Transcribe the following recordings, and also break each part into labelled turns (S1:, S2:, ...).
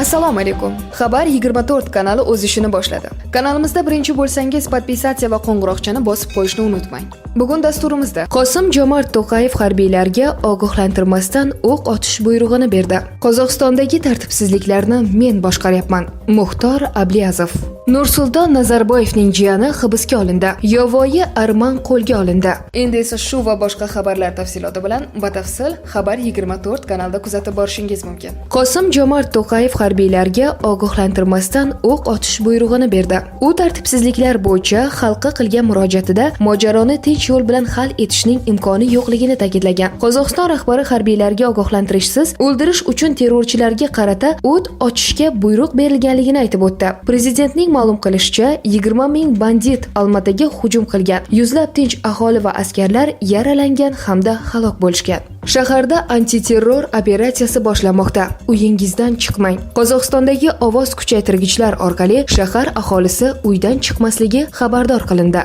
S1: Assalomu alaykum. Xabar 24 kanali o'z ishini boshladi. Kanalimizda birinchi bo'lsangiz, подписаться va qo'ng'iroqchani bosib qo'yishni unutmang. Bugun dasturimizda Qosim Jomart To'qayev harbiylarga ogohlantirmasdan o'q otish buyrug'ini berdi. Qozog'istondagi tartibsizliklarni men boshqaryapman. Muxtor Abliazov. Nursulton Nazarboyevning jiyani hibsga olindi. Yovvoyi arman qo'lga olindi. Endi esa shu va boshqa xabarlar tafsiloti bilan batafsil Xabar 24 kanalida kuzatib borishingiz mumkin. Qosim Jomart To'qayev harbiylarga ogohlantirmasdan o'q otish buyrug'ini berdi. U tartibsizliklar bo'yicha xalqqa qilgan murojaatida mojaroni tinch yo'l bilan hal etishning imkoni yo'qligini ta'kidlagan. Qozog'iston rahbari harbiylarga ogohlantirishsiz o'ldirish uchun terrorchilarga qarata o't ochishga buyruq berilganligini aytib o'tdi. Prezidentning ma'lum qilishicha, 20 ming bandit Olmaotaga hujum qilgan. Yuzlab tinch aholi va askarlar yaralangan hamda halok bo'lishgan. Shaharda antiterror operatsiyasi boshlanmoqda. Uyingizdan chiqmang. Qozog'istondagi ovoz kuchaytirgichlar orqali shahar aholisi uydan chiqmasligi xabardor qilindi.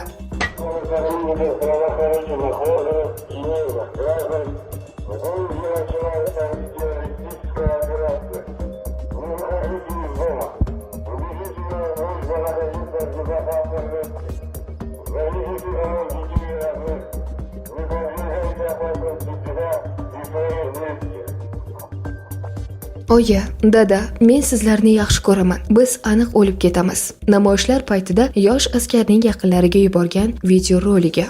S2: Правоохранительных органов и мирных граждан в городе начинается антитеррористическая операция. Не выходите из дома. Убедительная просьба находиться в безопасном месте. Зовите домой детей и родных. Не подвергайте опасности себя и своих близких.
S1: "Oyi, dada, men sizlarni yaxshi ko'raman. Biz aniq o'lib ketamiz." Namoyishlar paytida yosh askarning yaqinlariga yuborgan videoroligi.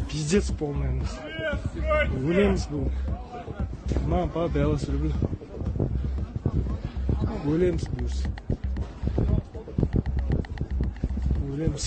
S3: Пиздец полный. Өлеміз бүгін. Мама, папа, я вас люблю. Өлеміз бұйырса. Өлеміз.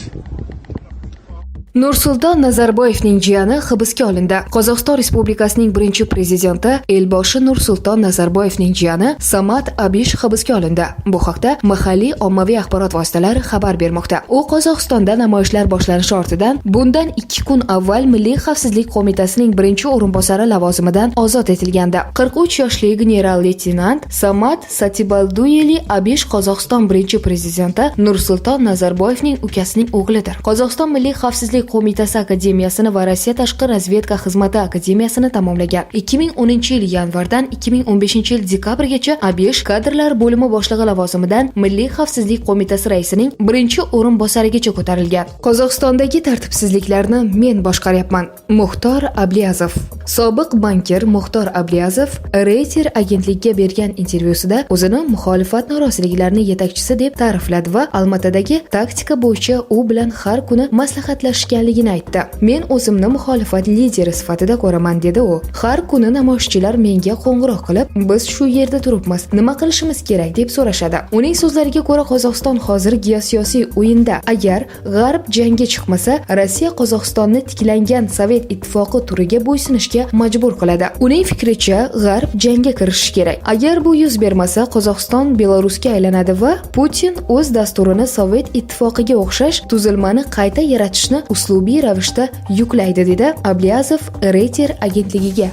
S1: Nursulton Nazarboyevning jiyani hibsga olindi. Qozog'iston Respublikasining birinchi prezidenti, Elboshi Nursulton Nazarboyevning jiyani Samat Abish hibsga olindi. Bu haqda mahalliy ommaviy axborot vositalari xabar bermoqda. U Qozog'istonda namoyishlar boshlanishi ortidan bundan 2 kun avval Milliy xavfsizlik qo'mitasining birinchi o'rinbosari lavozimidan ozod etilgandi. 43 yoshli general leytenant Samat Satibalduyeli Abish Qozog'iston birinchi prezidenti Nursulton Nazarboyevning ukasining o'g'lidir. Qozog'iston Milliy xavfsizlik qo'mitasi akademiyasini va Rossiya tashqi razvedka xizmati akademiyasini tamomlagan. 2010 yil yanvardan 2015 yil dekabrgacha Abish kadrlar bo'limi boshlig'i lavozimidan Milliy xavfsizlik qo'mitasi raisining birinchi o'rinbosarigacha ko'tarilgan. "Qozog'istondagi tartibsizliklarni men boshqaryapman." Muxtor Abliazov. Sobiq bankir Muxtor Abliazov Reuters agentligiga bergan intervyusida o'zini muxolifat noroziliklarining yetakchisi deb ta'rifladi va Almatadagi taktika bo'yicha u bilan har kuni maslahatlashganligini aytdi. "Men o'zimni muxolifat lideri sifatida ko'raman", dedi u. "Har kuni namoyishchilar menga qo'ng'iroq qilib, biz shu yerda turibmiz, nima qilishimiz kerak deb so'rashadi." Uning so'zlariga ko'ra, Qozog'iston hozir geosiyosiy o'yinda. Agar G'arb jangga chiqmasa, Rossiya Qozog'istonni tiklangan Sovet ittifoqi turiga bo'ysunishga majbur qiladi. Uning fikricha, G'arb jangga kirishishi kerak. Agar bu yuz bermasa, Qozog'iston Belarusga aylanadi va Putin o'z dasturini, Sovet ittifoqiga o'xshash tuzilmani qayta yaratishni uslubiy ravishda yuklaydi, dedi Abliazov Reuters agentligiga.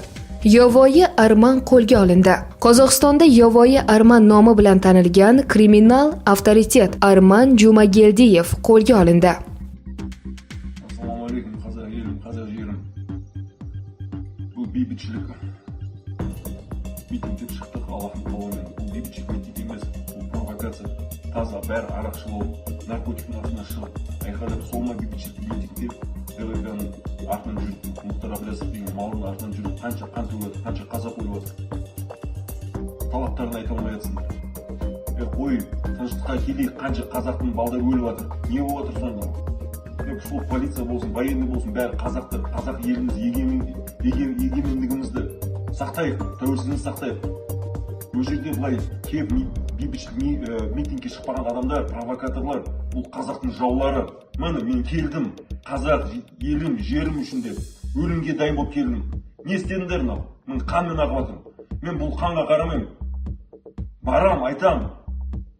S1: Yovvoyi arman qo'lga olindi. Qozog'istonda Yovvoyi arman nomi bilan tanilgan kriminal avtoritet Arman Jumageldiyev qo'lga olindi.
S4: Ассалаумағалейкум, қазақ елім, қазақ жерім! Бұл бейбітшілік митинг деп шықтық Аллахтың қалауымен. Бұл бейбітшілік митинг емес, бұл провокация. Таза бәрі арақшыл болып, наркотиктің артына шығып, айқайлап, сол ма бейбітшілік митинг деп, ДВК-ның артынан жүріп, Мұхтар Әблязов деген малдың артынан жүріп, қанша қан төгіп жатыр, қанша қазақ өліп жатыр, талаптарын айта алмай жатсыңдар. Е, қой, тыныштыққа келейік. Қанша қазақтың балдары өліп жатыр, не болып жатыр сонда? Е, сол полиция болсын, военный болсын, бәрі қазақтар. Қазақ еліміз, егемендігімізді сақтайық, тәуелсіздігімізді сақтайық. Ол жерде былай келіп бейбітшілік митингке шықпаған адамдар провокаторлар, бұл қазақтың жаулары. Міне, мен келдім қазақ елім, жерім үшін деп, өлімге дайын болып келдім. Не істедіңдер? Мынау міне, қанмен ағып жатыр. Мен бұл қанға қарамаймын, барам, айтам.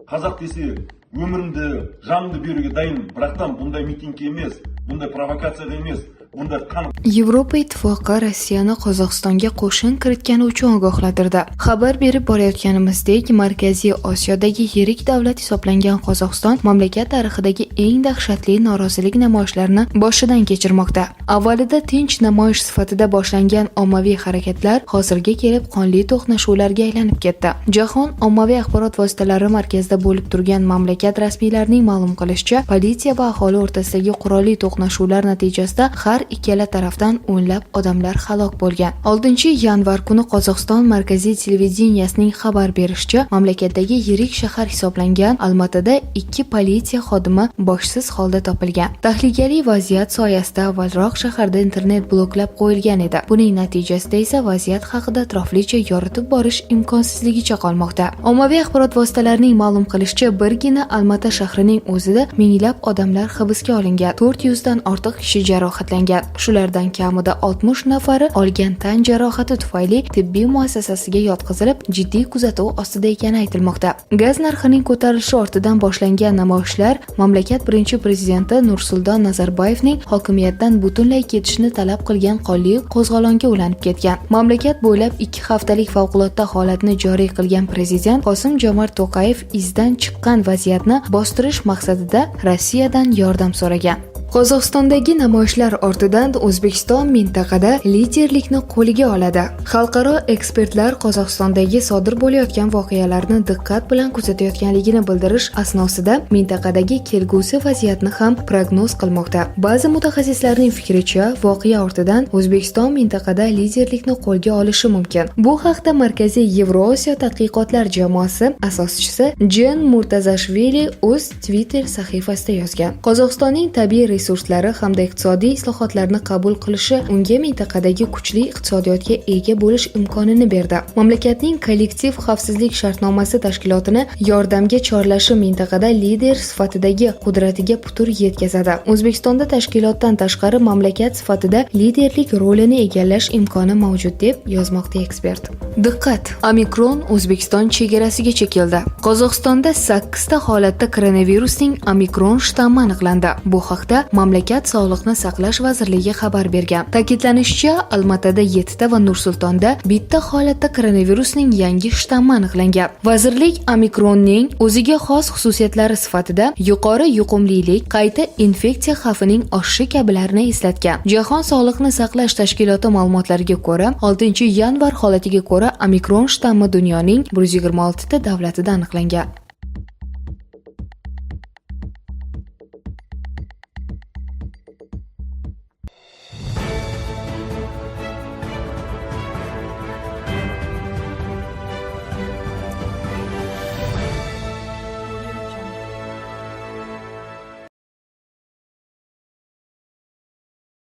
S4: Қазақ десе, өмірімді, жанымды беруге дайынмын, бірақтан бұндай митингке емес, бұндай провокацияға емес. Unda qani?
S1: Yevropa Ittifoqi Rossiyani Qozog'istonga qo'shin kiritgani uchun ogohlantirdi. Xabar berib borayotganimizdek, Markaziy Osiyodagi yirik davlat hisoblangan Qozog'iston mamlakat tarixidagi eng dahshatli norozilik namoyishlarini boshidan kechirmoqda. Avvalida tinch namoyish sifatida boshlangan ommaviy harakatlar hozirga kelib qonli to'qnashuvlarga aylanib ketdi. Jahon ommaviy axborot vositalari markazida bo'lib turgan mamlakat rasmiylarining ma'lum qilishicha, politsiya va aholi o'rtasidagi qurolli to'qnashuvlar natijasida har ikkala tarafdan o'nlab odamlar halok bo'lgan. 6 yanvar kuni Qozog'iston markaziy televideniyasining xabar berishicha, mamlakatdagi yirik shahar hisoblangan Almatada ikki politsiya xodimi boshsiz holda topilgan. Tahlikali vaziyat soyasida avvalroq shaharda internet bloklab qo'yilgan edi. Buning natijasida esa vaziyat haqida atroflicha yoritib borish imkonsizligicha qolmoqda. Ommaviy axborot vositalarining ma'lum qilishicha, birgina Almata shahrining o'zida minglab odamlar hibsga olingan, 400 dan ortiq kishi jarohatlangan. Shulardan kamida 60 nafari olgan tan jarohati tufayli tibbiy muassasasiga yotqizilib, jiddiy kuzatuv ostida ekani aytilmoqda. Gaz narxining ko'tarilishi ortidan boshlangan namoyishlar mamlakat birinchi prezidenti Nursulton Nazarboyevning hokimiyatdan butunlay ketishini talab qilgan qonli qo'zg'olonga ulanib ketgan. Mamlakat bo'ylab 2 haftalik favqulodda holatni joriy qilgan prezident Qosim Jomart To'qayev izdan chiqqan vaziyatni bostirish maqsadida Rossiyadan yordam so'ragan. Qozog'istondagi namoyishlar ortidan O'zbekiston mintaqada liderlikni qo'liga oladi. Xalqaro ekspertlar Qozog'istondagi sodir bo'layotgan voqealarni diqqat bilan kuzatayotganligini bildirish asnosida mintaqadagi kelgusi vaziyatni ham prognoz qilmoqda. Ba'zi mutaxassislarning fikricha, voqea ortidan O'zbekiston mintaqada liderlikni qo'lga olishi mumkin. Bu haqda Markaziy Yevrosiyo tadqiqotlar jamoasi asoschisi Jen Murtazashvili o'z Twitter sahifasida yozgan. Qozog'istonning tabiiy resurslari hamda iqtisodiy islohotlarni qabul qilishi unga mintaqadagi kuchli iqtisodiyotga ega bo'lish imkonini berdi. Mamlakatning Kollektiv xavfsizlik shartnomasi tashkilotini yordamga chorlashi mintaqada lider sifatidagi qudratiga putur yetkazadi. O'zbekistonda tashkilotdan tashqari mamlakat sifatida liderlik rolini egallash imkoni mavjud, deb yozmoqda ekspert. Diqqat! Omikron O'zbekiston chegarasigacha keldi. Qozog'istonda 8 ta holatda koronavirusning Omikron shtammi aniqlandi. Bu haqda mamlakat Sog'liqni saqlash vazirligi xabar bergan. Ta'kidlanishicha, Almatada 7 ta va Nur-Sultonda bitta holatda koronavirusning yangi shtammi aniqlangan. Vazirlik Omikronning o'ziga xos xususiyatlari sifatida yuqori yuqumlilik, qayta infeksiya xavfining oshishi kabilarni eslatgan. Jahon sog'liqni saqlash tashkiloti ma'lumotlariga ko'ra, 6 yanvar holatiga ko'ra, Omikron shtammi dunyoning 126 ta davlatida aniqlangan.